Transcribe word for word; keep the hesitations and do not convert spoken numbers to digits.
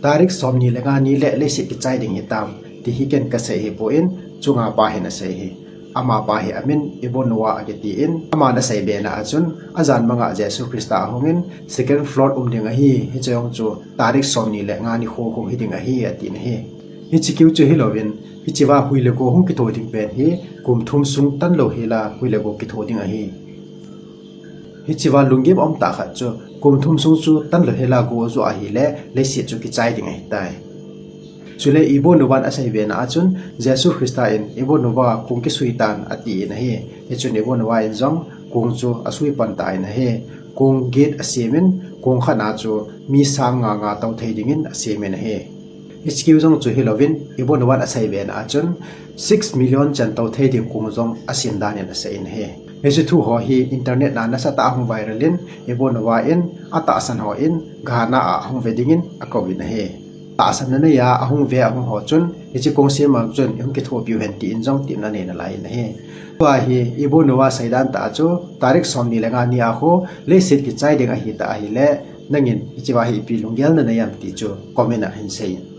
Tarik somni le nga ni le leiset kichai ding hitam, ti hi ken kasei hipon, chunga pa hin asei hi. Amapa hi amin Ibo Noah akiti in, aman asei bena a chun, ajan manga Jesu Christa ahungin, second flood um ding ahi, hiche jong chu tarik somni le nga nikho khu hiding ahi, atin ahi. Hiche kiu chu hilouvin, hichea hui le go hung kitho ding pen hi, kum thum sung tanlou hela hui le go kitho ding ahi. Hichea lunggim aum tah khat chu, kum thum sung chu tanlou hela go ajoh ahile, leiset chu kichai ding ahitai. Chule Ibo Noah in asei bena a chun, Jesu Christa in Ibo Noah kong kisui tan atin ahi. Hichun Ibo Noah in jong kong chu asui pan tan ahi. Kong get asemin, kong khat na chu mi sang nga nga tou thei dingin asemin ahi. Hiche kiu jong chu hilouvin, Ibo Noah in asei bena a chun, six million chan tou thei ding kong jong asem dan in asei in ahi. Hiche thu ho hi internet na nasatah a ahung viral in, Ibo Noah in atahsan ho in gahna a ahung ve dingin akouvin ahi. Tahsanna neiya ahung ve ahung ho chun, hiche kong sem a chun ihung kithopiu hen tin jong temna nei nalai in ahi. Tua hi Ibo Noah seidan tah a chu, tarik somni le nga ni a khu leiset kichai ding ahitah ahile, nangin hichea hi ipi lunggel nanei em ti chu comment a hin seiyin.